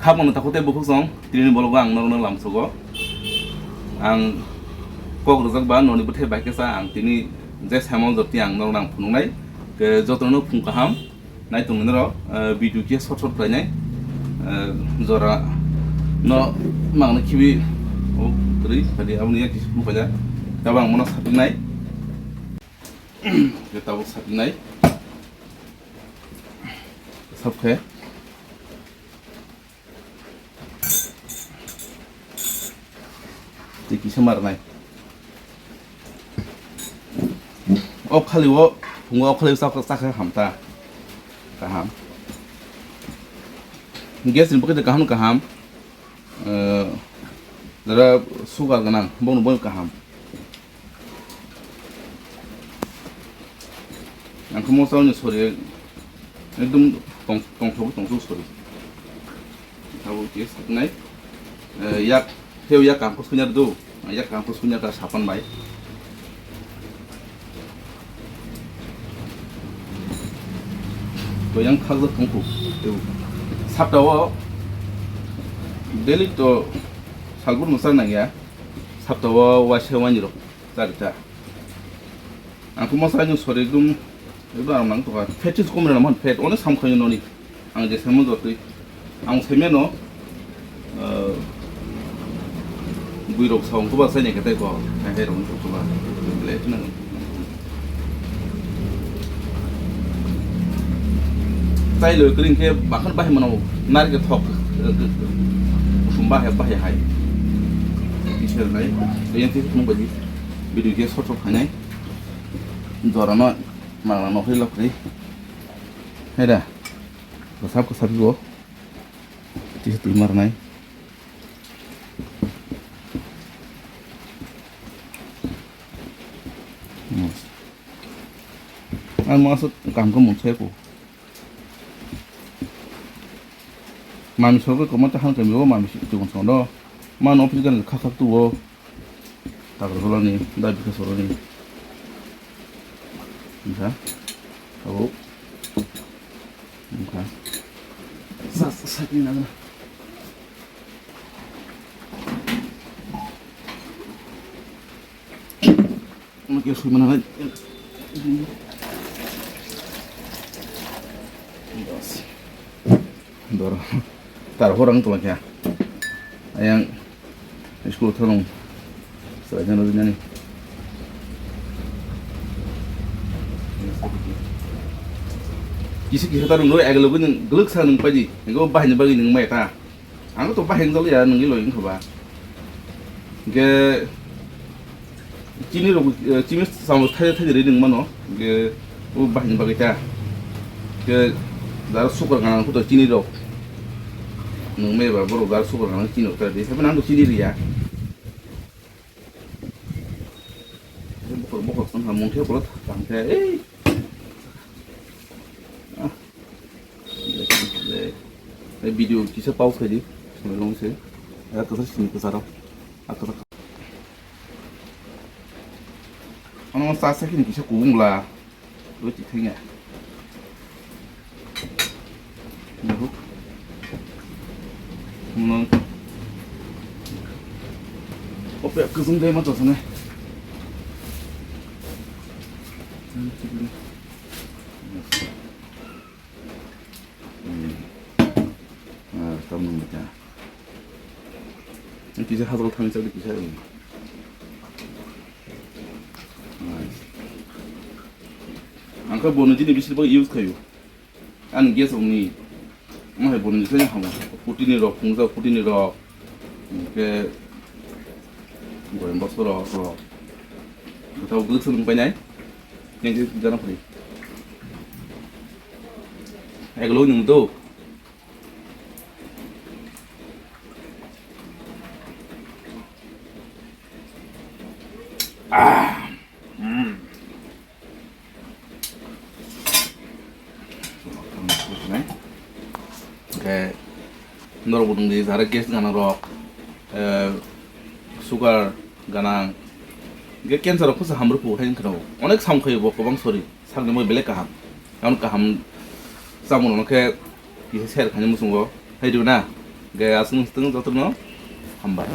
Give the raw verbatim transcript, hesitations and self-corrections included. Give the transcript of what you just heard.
Kha bono takhuk tei bukhuk song, tini ni vlog o ang norokno lamsogo. Ang kok rwjak ba noni bwthai bai khe cha ang tini je samung jotni ang norokno ang phunuknai. Ke jotono phung kaham nai tongwi norok, eh, video khe short short khlainai. Eh, jora no mangno khibi o kwrwi kadi aboni yak kisa phung paida. Tabang mono sapinai. Ke tabuk sapinai. Sap khe. Tei kisa marnai. O khali o, phungo o khali o chakha, chakha hamta. Kaham. Gas ni bwkhe kaham kaham. Eh, jara sugar ganang, bongno bongno kaham. Ang khe mosa ni sori ekdom tong-, tongthok tongthok sori. Abo khe saknai. Eh, yak, teo yak ang khe sunya do. Yak ang khe sunya ka sapan bai. To yang khajak tongkhu. Teo. Sapta o daily to salbur mosa nangya. Sapta o waisa wani rok. Chari ta. Ang khe mosa ni sori ekdom, ekdom ang nang tokha. Fat is komre naman fat. One sam khayo noni. Ang je samo jotwi. Ang semeno, eh, bui rok sa ongkho ba sai ne khe tai ko. Hai hai rok ongkho ba. Le nang. Tai lo kring khe bakhan bahai mano. Nar ke thok. Kusum bahai bahai hai. Isel nai. Yang sih nung bagi. Video dia short short khainai. Jora no mangla no hoi lok ri. Heda. Kasap kasap bo. Tisa twi mar nai. Hmm. Ang masuk kam ko mun saya ko. Mami sorgo ko mata han kami o mami si tu kon sondo. Man office gan khak khak tu o. Takarholani, da bikha soroni. Wngkha. Abo. Wngkha. Sa, sa, sa, ni nagana. Ano kaya sui mana lai. Dos. Dor. Tar horang tu kya. Ayang school thorong. Selain nani. Kisi kisi tarung lo agalo gunung gluk sa nung paji. Ego bahini bagi nung mai ta. Ang to baheng jol ya nung ilo ing khoba. Ge Chini rok, eh, chini samung thai thai ri nung mano, ge, o bahini bagwi ta. Ge, dar sukar ganang kuto chini rok. Nung me ba borok dar sukar ganang chini rok ta di. Tapi nang chini ri ya. Bokor bokor tong ha mung the bolo tang the. Ei. Ah. Le, le. Video kisa pause khai di. Sini long se. Ya, kesar sini kesar. Atau Ano sa sa kini kisa kubung bla. Lo ti thengya. Nahuk. Nang. Ope kusung dai ma to sene. Hmm. Ah, tam nung ta. Kisa hajal thang chak kisa. Nice. Ang khe bono jini bisir bo use khayo. Ani gas rokni. Mo hai bono jisai hamo. Putini rok, phungsa putini rok. Ke goyang box rok, rok. Tau guluk sulung painai. Yang jana phai. Eglo nung do. Ah. Mm. Oke. Norok bo nungdi jara gas ganang rok, eh, sugar ganang, ge cancer rok khusa hamrwk phu hai wngkha no. Onek sam khayo bo kwbang sori. Sakni moi belai kaham. Ang kaham samung no khe kisa share khaini muchungo. Hai diba na? Ge aswng swtwng jotono hambai.